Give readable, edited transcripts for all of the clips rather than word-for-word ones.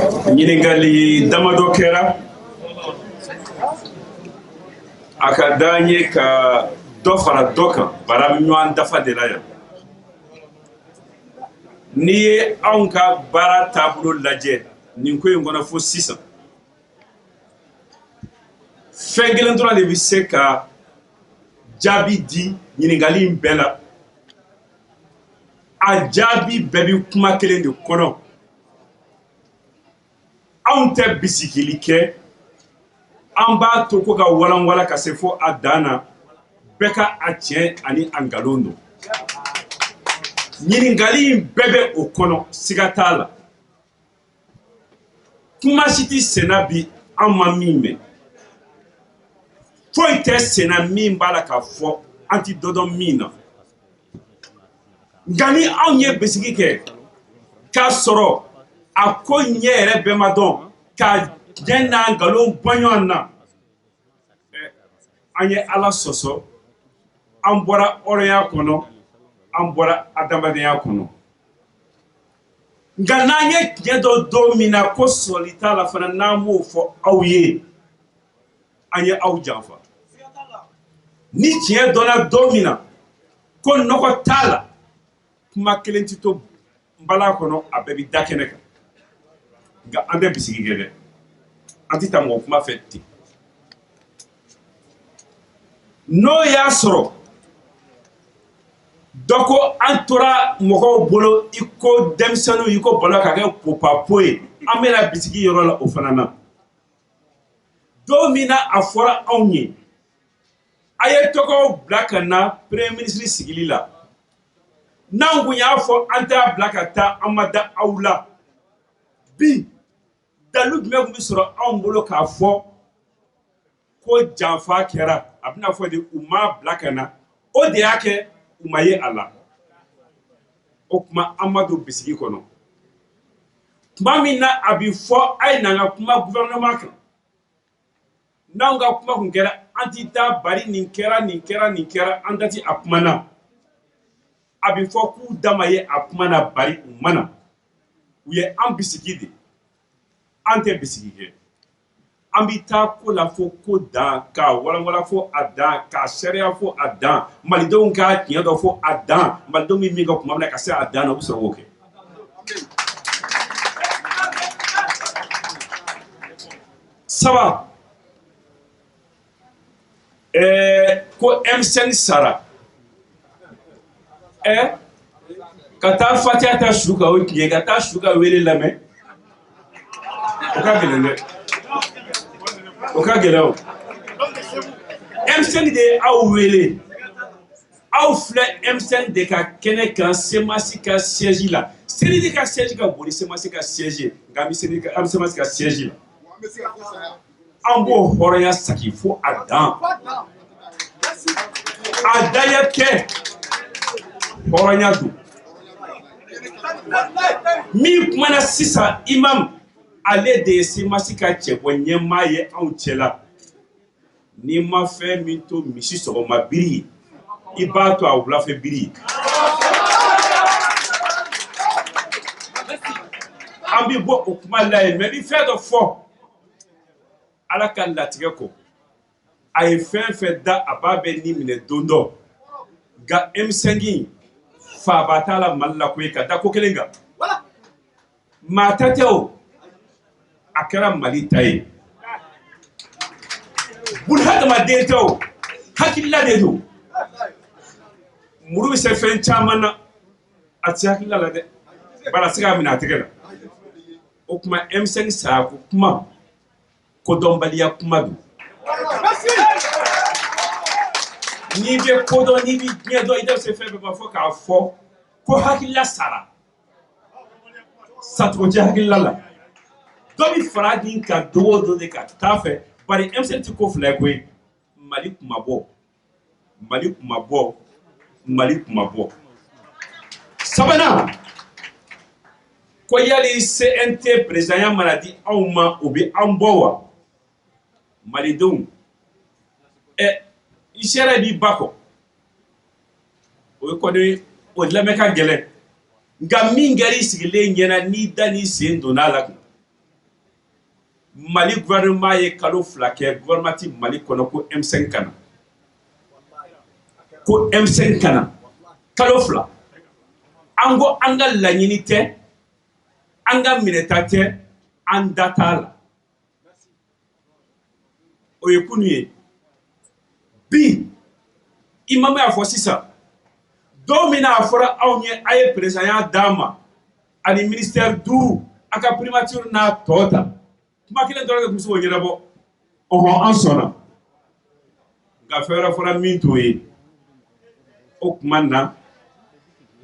Ɲininkali damadɔ kɛra, a ka d'an ye ka dɔ fara dɔ kan, bari an bɛ ɲɔgɔn dafa de la yan. N'i ye anw ka baara taabolo lajɛ nin ko in kɔnɔ fo sisan, fɛn kelen dɔrɔn de bɛ se ka jaabi di ɲininkali in bɛɛ la. A jaabi bɛɛ bɛ kuma kelen de kɔnɔ. Anw tɛ bisigili kɛ, an b'a to ko ka walanwala ka se fo a dan na, bɛɛ ka a tiɲɛ ani a nkalon don. Ɲininkali in bɛɛ bɛ o kɔnɔ, siga t'a la. Kuma si tɛ senna bi an ma min mɛn, foyi tɛ senna min b'a la k'a fɔ an tɛ dɔ dɔn min na. Nka ni anw ye bisigi kɛ k'a sɔrɔ a ko ɲɛ yɛrɛ bɛɛ ma dɔn, ka tiɲɛ n'a nkalon bɔ ɲɔgɔn na, an ye Ala sɔsɔ, an bɔra hɔrɔnya kɔnɔ, an bɔra adamadenya kɔnɔ. Nka n'an ye tiɲɛ dɔn don min na ko sɔsɔli t'a la fana, n'an m'o fɔ aw ye, an ye aw janfa. Ni tiɲɛ dɔnna don min na ko nɔgɔ t'a la, kuma kelen tɛ to nbalan kɔnɔ, a bɛɛ bɛ da kɛnɛ kan. Nka an tɛ bisigi kɛ dɛ, an tɛ taa mɔgɔ kuma fɛ ten. N'o y'a sɔrɔ dɔ ko an tora mɔgɔw bolo i ko denmisɛnninw, i ko balo ka kɛ popapo ye, an bɛna bisigi yɔrɔ la o fana na. Don min na a fɔra anw ye a ye tɔgɔw bila ka na premier ministre sigili la, n'an kun y'a fɔ an t'a bila ka taa, an ma da aw la. Bi dalu jumɛn tun bɛ sɔrɔ anw bolo k'a fɔ ko janfa kɛra? A bɛna fɔ de u m'a bila ka na, o de y'a kɛ u ma ye a la. O tuma an ma don bisigi kɔnɔ. Tuma min na a bɛ fɔ a ye na an ka kuma gouvernement kan, n'anw ka kuma kun kɛra an ti taa, bari nin kɛra, nin kɛra, nin kɛra, an da ti a kuma na. A bɛ fɔ k'u da ma ye a kuma na, bari u ma na. U ye an bisigi de, an tɛ bisigi kɛ. An bɛ taa ko la fo ko dan, k'a walanwalan fo a dan, k'a sariya fo a dan, malidenw k'a tiɲɛ dɔn fo a dan. Malidenw bɛ min kɛ tuma min na ka se a dan na, u bɛ sɔrɔ k'o kɛ. Saba, ko M5 sara, ka taa fatiya ta su kan, o tiɲɛ, ka taa su ka wele lamɛn, o ka gɛlɛn dɛ, o ka gɛlɛn. O M5 de ye aw wele, aw filɛ M5 de ka kɛnɛ kan, CMAS ka siège la. CNT ka siège ka bon ni CMAS ka siège ye, nka an bɛ CNT ka, an bɛ CMAS ka siège la. An b'o hɔrɔnya saki fo a dan. A daya tɛ, hɔrɔnya don. Min kumana sisan, imam, ale de ye CMAS ka cɛbɔ ɲɛmaa ye anw cɛla. N'i ma fɛn min to misi sɔgɔma biri ye, i b'a to a wulafɛ biri ye. An bɛ bɔ o kuma la yen, mɛ n bɛ fɛn dɔ fɔ. Ala ka latigɛ kɔ, a ye fɛn fɛn da, a b'a bɛɛ ni minɛ don dɔ. Nka M5 faaba t'a la Mali la koyi, ka da ko kelen kan. Maa ta tɛ o, a kɛra Mali ta ye. Bunahadamaden tɛ o, hakilila de don. Muru bɛ se fɛn caman na, a tɛ se hakilila la dɛ, bari a tɛ se k'a minɛ a tɛgɛ la. O tuma M5 saya ko kuma, kodɔnbaliya kuma don. N'i bɛ kodɔn, n'i bɛ diɲɛ dɔn, i da bɛ se fɛn bɛɛ ma fo k'a fɔ ko hakilila sara. Sacogo tɛ hakilila la. Dɔ bɛ fara nin kan don o don de ka taa fɛ, bari M5 tɛ ko fila ye koyi. Mali kuma bɔ, Mali kuma bɔ, Mali kuma bɔ. Sabanan, ko yali CNT présidentya mana di anw ma, o bɛ an bɔ wa? Malidenw, i sera b'i ba kɔ, o ye kɔni o lamɛn ka gɛlɛn. Nka min kɛra i sigilen ɲɛna, n'i da n'i sen donna a la kun, Mali gouvernement ye kalo 2 kɛ, gouvernement ti Mali kɔnɔ, ko M5 kana, ko M5 kana, kalo 2. An ko an ka laɲini tɛ, an ka minɛta tɛ, an da t'a la. O ye kunu ye. Bi imam y'a fɔ sisan, don min na a fɔra anw ye a ye président d'an ma ani ministère 5, a ka primature n'a tɔ ta, kuma kelen dɔrɔn de tun bɛ se k'o ɲɛnabɔ. Ɔhɔn, an sɔnna, nka fɛn wɛrɛ fɔra min t'o ye. O tuma na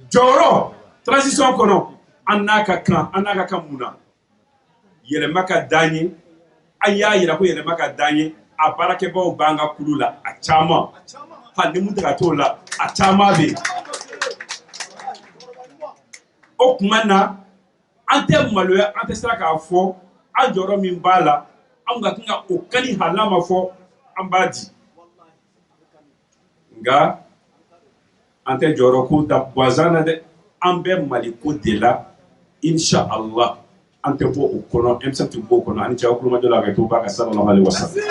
jɔyɔrɔ transition kɔnɔ, an n'a ka kan, an n'a ka kan mun na? Yɛlɛma ka d'an ye, an y'a yira ko yɛlɛma ka d'an ye. A baarakɛbaw b'an ka kulu la, a caman, hali ni mun tɛ ka t'o la, a caman bɛ yen. O tuma na an tɛ maloya, an tɛ siran k'a fɔ an jɔyɔrɔ min b'a la. An ka kan ka o kani, hali n'a ma fɔ, an b'a di. Nka an tɛ jɔyɔrɔ ko ta gansan na dɛ, an bɛ Mali ko de la. Insha Allah, an tɛ bɔ o kɔnɔ, M7 tɛ bɔ o kɔnɔ. Ani cɛw kulomajɔ la, ka to ba ka, sallallahu alaihi wasallam.